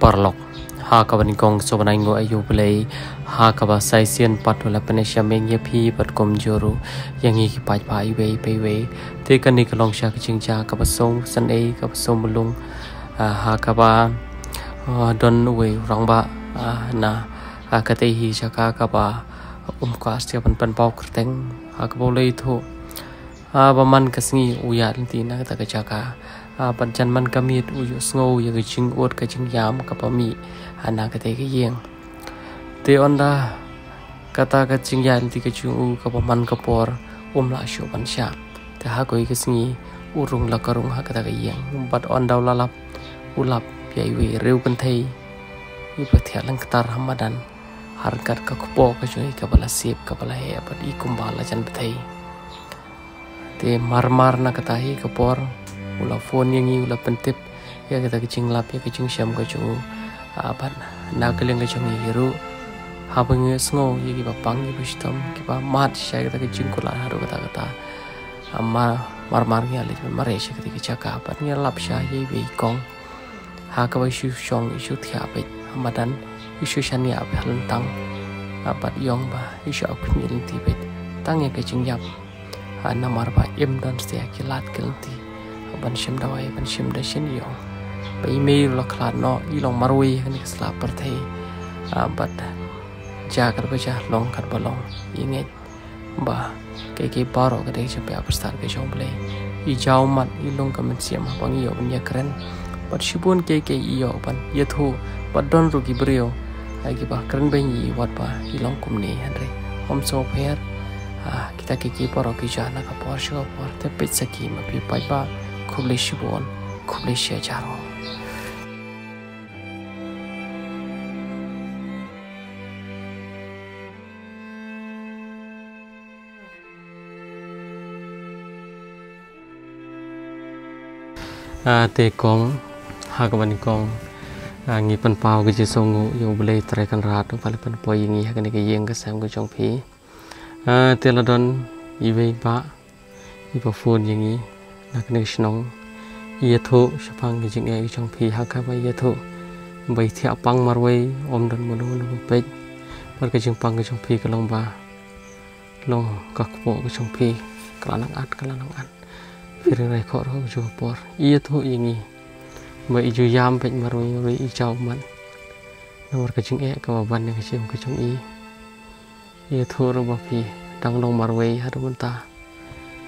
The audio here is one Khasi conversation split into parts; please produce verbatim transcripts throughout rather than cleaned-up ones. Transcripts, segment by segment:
Paralok, ha kaba nyngkong sngewbha ban ai nguh ïa U Blei, ha kaba sa shisien pat u la pynïashem ïa phi bad kumjuh ruh ïa ngi ki paidbah iwei pa iwei. Te kane ka long sha ka jingjia kaba sngewsynei, kaba sngewmlung, ah, ha kaba, ah, don uwei u rangbah, ah, na, ah, katei hi jaka kaba um kwah shuh ban pynpaw kyrteng, ha kaba u la ïathuh, ah, ba man ka sngi u ïaid lynti na kata ka jaka. Ah, bad jan man ka miet u ïohsngew ïa ka jingud ka jingïam kaba mih, ah, na katei ka ïing. Te ynda kata ka jingïaid lynti ka jong u kaba man ka por um lah shuh ban shah. Te ha kawei ka sngi u rung la ka rung ha kata ka ïing. Bad ynda u la lap, u lap ïa iwei i riew kynthei iba thiah lyngktar ha madan, ha ryngkat ka kpoh ka jong i kaba la sep, kaba la heh bad i kumba la jan bthei. Te marmar na kata hi ka por u la phone ïa ngi, u la pyntip ïa kata ka jinglap, ïa ka jingshem ka jong u. Ah, bad na ka liang ka jong ngi ruh, haba ngi sngew ïa kiba pang, kiba shitom, kiba mad sha kata ka jingkular haduh katta katta, ah, mar, marmar ngi la leit ban mareh sha kata ka jaka bad ngi la lap sha ïa iwei i kong. Ha kaba i shu shong, i shu thiah beit ha madan, i shu shaniah beit ha lyntang, ah, bad i ong ba i shu ap khmih lynti beit tang ïa ka jingïap. Ah, namar ba im don satia ki lad ki lynti, ah, ban shim dawai, ban shim dashin, i ong. Ba i mei ruh la khlad noh, i long marwei ha kane ka sla pyrthei. Ah, bad jia katba jia, long katba long, i ngeit ba kaei kaei baroh ka dei ka jingpynbna ka jong U Blei. I jaw mat, i long ka mynsiem haba ngi ïoh ban ïakren. Bad shibun kaei kaei i ïoh ban ïathuh, bad don ruh ki briew, ah, kiba kren beiñ ïa i wat ba i long kumne, hynrei ym sngewpher. Ah, kita kiei kiei baroh ki jia na ka por sha ka por. Te peit sakhi ma phi paidbah, khublei shibun, khublei shihajar. Ah, te kong, ha kaba nyngkong, ah, ngi pynpaw ka jingsngewnguh ïa U Blei Trai Kynrad uba la pynpoi ïa ngi ha kane ka ïing ka sem ka jong phi. Ah, te la don iwei i bah iba phone ïa ngi na kane ka shnong, i ïathuh shaphang ka jingeh ka jong phi, ha kaba i ïathuh ba i thiah pang marwei, ym don mano mano ba peit. Bad ka jingpang ka jong phi ka long ba long ka kpoh ka jong phi ka la nang at, ka la nang at. Phi ring rai khoh ruh ha kajuh ka por. I ïathuh ïa ngi ba i ju ïam beit marwei, marwei, i jaw mat namar ka jingeh kaba ban na ka jingim ka jong i. I ïathuh ruh ba phi dang long marwei haduh mynta.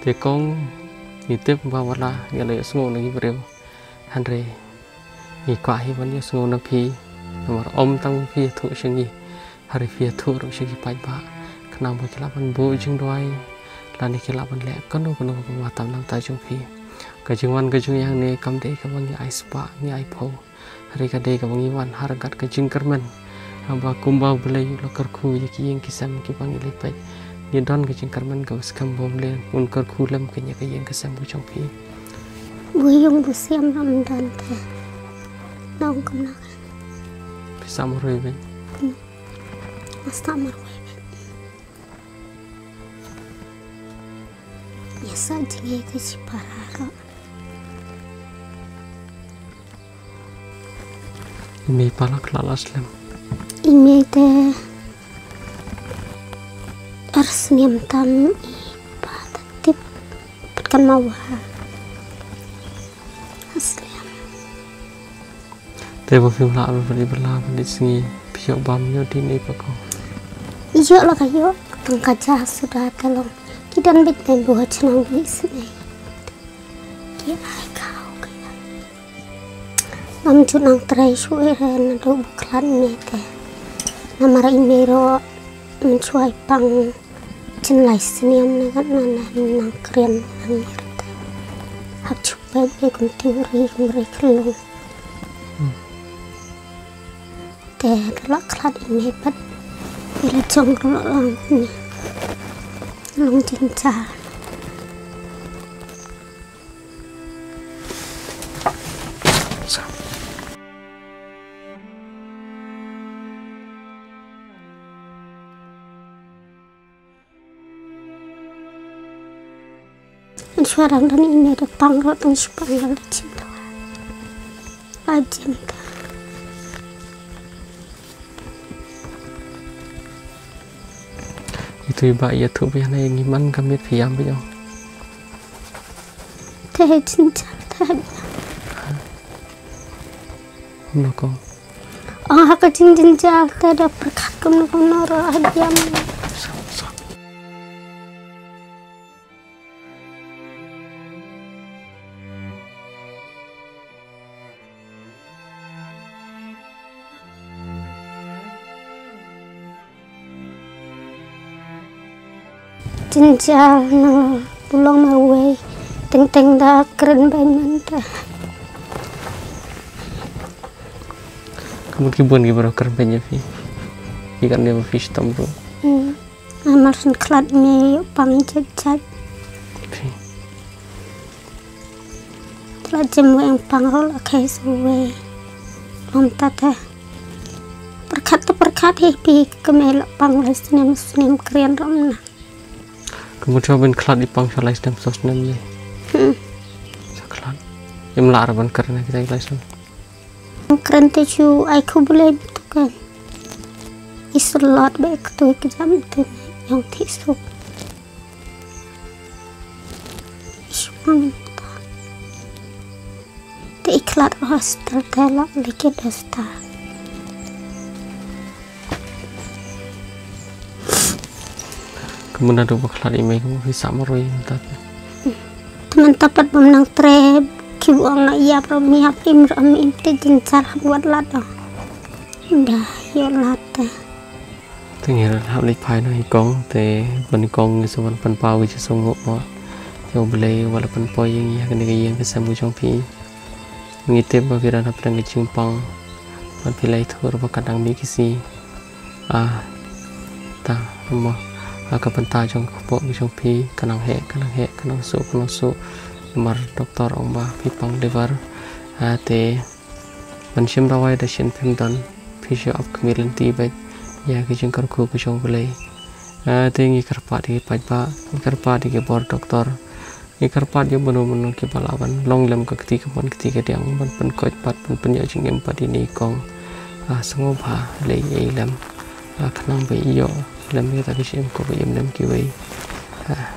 Te kong, ngi tip ba wat la ngi la ïohsngew na ki briew, hynrei ngi kwah hi ban ïohsngew na phi, namar ym tang phi ïathuh sha ngi, hynrei phi ïathuh ruh sha ki paidbah, khnang ba ki lah ban buh jingduwai lane ki lah ban leh kano kano kaba tam na ka bynta jong phi. Ka jingwan ka jong i hangne kam dei kaba ngi ai spah, ngi ai phew, hynrei ka dei kaba ngi wan ha ryngkat ka jingkyrmen, haba kumba U Blei u la kyrkhu ïa ki ïing ki sem kiba ngi leit peit. Ngi don ka jingkyrmen kaba skhem ba U Blei un kyrkhu lem kane ka ïing ka sem ka jong phi. Bu ïing bu sem ruh ym don te. Nang kumno? Phi sah marwei beit. Hmm. Nga sah marwei beit. Ïa sah jingeh ka shipara ruh. I mei i pa la khlad la slem? I mei te ar snem tam, i pa te tip pat kan mawa. Asliam. Te ba phim lah ruh ban ïa ba la ban ïa sngi, phi ïoh bam ïoh dih ne pa ko? Ïoh la ka ïoh, tang ka ja suda te long. Ki don beit ne buh chnong beit snei. Ki ai khaw ki. Ngam ju nang trei shuh re naduh ba khlad ne te. Namar i mei ruh mynshuwa i pang. Chin lai snem na kat na na nang kren nang ngi rta. Hap chup peit be kum tiuri kum re khlung. Hmm. Te la khlad i mei pat. Te la jong ruh la lang ni. Long jin cha. Mynshuwa dang don i mei da pang ruh tang shu pang ruh da jin da. Ba jin da. Itu iba ïathuh biang na ïa ngi man ka miet phi ïam biang. Te jynjar te. Kumno kong? Ong ha ka jingjynjar te da pyrkhat kumno kumno ruh ha biang. Jynjar na u long marwei. Teng teng da kren beiñ mynta. Ka mut ki bun ki baroh kren beiñ ïa phi. Ki kan ïa phi shitom ruh. Hmm. Namar shen khlad me ïoh pang jait jait. Phi. Te la jem weng pang ruh la khei sa wei. Lom ta te. Pyrkhat te pyrkhat hi phi, ka me la pang lai snem snem kren ruh na. Ka mut shu ban khlad i pang shu lai snem sa snem ne. Hmm. Sa khlad. Im lah ra ban kren na kita lai snem. Kren te shu ai khublei tu kan. I slot ba ka tu ka jam tu yong thi su. I shu mang ta. Te i khlad hospital te la leke hospital. Ka mut naduh ba khlad i mei ka mut phi sah marwei mynta. Te mynta pat bym nang trep ki ong nga ïap ruh ym ïap im ruh ym im te jynjar hap wat lad ong. Da ïoh lad te. Te ngi ruh hap leit phai noh i kong te ban i kong ngi sa wan pynpaw ki jingsngewnguh mo. Te U Blei u la pynpoi ïa ngi ha kane ka ïing ka sem ka jong phi. Ngi tip ba phi don hapdeng ka jingpang. Ban phi la ïathuh ruh ba ka dang mih ki sngi. Ah, ta mo, ah, ka bynta jong ka kpoh ka jong phi ka nang heh, ka nang heh, ka nang suh, ka nang suh. Namar doktor ong ba phi pang liver. Ah, te ban shim dawai da shen phim don, phi shu ap khmih lynti beit ïa ka jingkyrkhu ka jong U Blei. Ah, te ngi kyrpad ïa ki paidbah, ngi kyrpad ïa ki bor doktor. Ngi kyrpad ïa bun bun ki ba lah ban long lem ka kti ka mon kti ka diang ban pynkoit pat ban pynïoh jingim pat ïa i kong. Ah, sngewbha leh ei lem. Ah, khnang ba ïoh lem ïa ta ka jingim kaba im lem kiwei. Ah,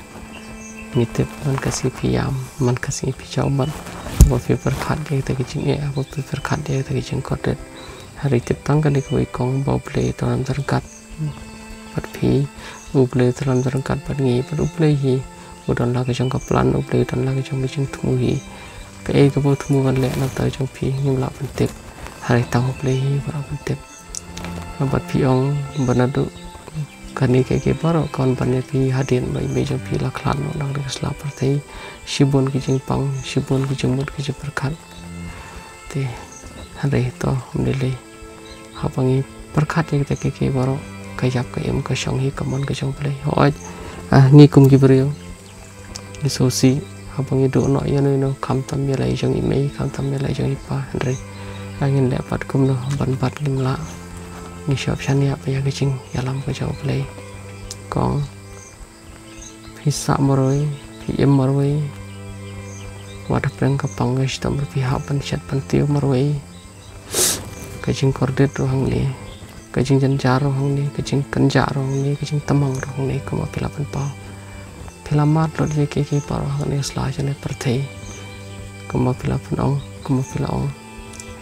ngi tip man ka sngi phi ïam, man ka sngi phi jaw mat. Ba phi pyrkhat ïa ta ka jingeh, ba phi pyrkhat ïa ta ka jingkordit. Hynrei tip tang kane kawei kong ba U Blei u don ryngkat bad phi, U Blei u don ryngkat bad ngi, bad U Blei hi u don la ka jong ka plan, U Blei u don la ka jong ka jingthmu hi. Kaei kaba u thmu ban leh na ka bynta jong phi ngim lah ban tip. Hynrei tang U Blei hi uba lah ban tip. Bad phi ong ba naduh kane kaei kaei baroh ka wan ban ïa phi hadien ba i mei jong phi la khlad noh na ka sla pyrthei. Shibun ki jingpang, shibun ki jingmut ki jingpyrkhat. Te hynrei to ym dei lei. Haba ngi pyrkhat ïa kita kiei kiei baroh, ka ïap ka im ka shong hi ka mon ka jong U Blei. Hooid, ah, ngi kum ki briew ngi sngewsih haba ngi duh noh ïano ïano, khamtam ïa la i jong i mei, khamtam ïa la i jong i pa, hynrei ah, ngin leh pat kumno ban bat ngim lah. Ngi shu ap shaniah pat ïa ka jingïalam ka jong U Blei. Kong, phi sah marwei, phi im marwei. Wat hapdeng ka pang ka shitom ruh phi hap ban shet ban tiew marwei. Ka jingkordit ruh hangne, ka jingjynjar ruh hangne, ka jingkynjah ruh hangne, ka jingtymmen ruh hangne, kumba phi la pynpaw. Phi la mad lut ïa kiei kiei baroh hangne ha sla jong kane ka pyrthei. Kumba phi la pynong, kumba phi la ong.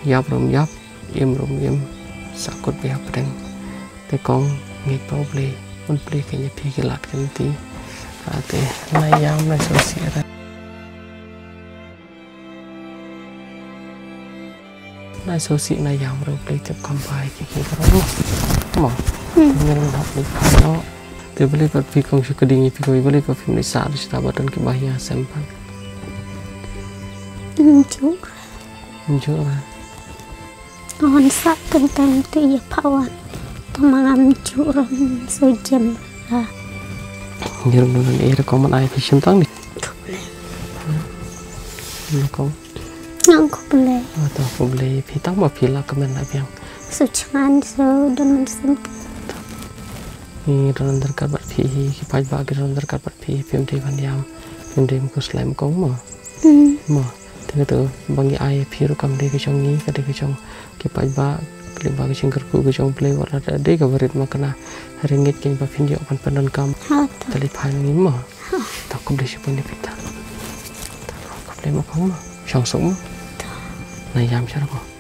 Ïap ruh ym ïap, im ruh ym im, sahkut beit hapdeng. Te kong, ngeit ba U Blei un plie keiñ ïa phi ki lad ki lynti. Ah, te nai ïam nai sngewsih re. Nai sngewsih nai ïam re, U Blei tip kham bha ïa phi baroh. Mo. Hmm. Ngi ruh hap leit phai noh. Te balei pat phi kong shu kding ïa phi kong, balei pat phim leit sah ruh shata ba don kiba ïa sem pat. Ym juh. Ym juh re. Wan sah teng teng te ïa pha wan. Te ma ngam juh ruh ym shu jem re. Ngi ruh ngan ïa re kong, man ai phi shim tang ne. Khublei. Ngi kong. Ngan khublei. Ah, to khublei phi tang ba phi la kmen la biang. Shu chyngan shu don mynsiem. Ngi don ryngkat bad phi hi, ki paidbah ki don ryngkat bad phi, phim dei ban ïam, phim dei ban khuslai kong mo. Hmm. Mo. Te kato ba ngi ai ïa phi ruh kam dei ka jong ngi, ka dei ka jong ki paidbah, Lyngba ka jingkyrkhu ka jong U Blei wat la da dei kaba rit ma kane. Ringgit kin ba phin ïoh ban pyndonkam. Ha, to. Te leit phai ngi mo. To khublei shibun ïa phi ta. To khublei mo khong mo. Shong suk mo. Na ïam sha ko.